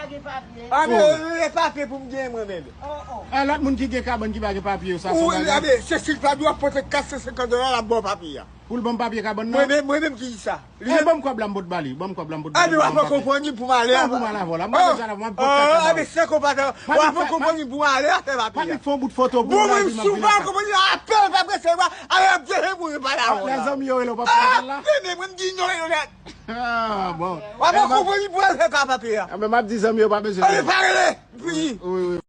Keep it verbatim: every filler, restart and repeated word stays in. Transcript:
pa gen papye. A, men, e papye pou m genyen mwen menm. Oh, oh. E lòt moun ki gen kabann ki pa gen papye yo, sa se yon bagay. Abe, se si l pa dwe pote kat san senkant dola, l ap ba w papye a. Pou l ban m papye kabann nan? Mwen menm, mwen menm ki di sa. E ban m kòb la, m pot ba li. Ban m kòb la, m pot ba li. Abe, w ap pran konprann pou m ale a. Ban m ale avè w la. M ap deja la, m ap pot kat avè w. Abe, se konpa ta. W ap pran konprann pou ale a fè papye a. Panik fè yon bout foto pou m la, di m ap vin. Souvan konprann a apèl pa prese wa. Ale ap deje pou yo pale avè w la. Lè zanmi yo rele w pa pale la. Abe, men mwen m di non yo nèt. Ah, bon. W ap pran konprann pou al fè ka papye a. Abe, m ap di zanmi yo pa bezwen. Ale pa rele. Wi, wi, wi.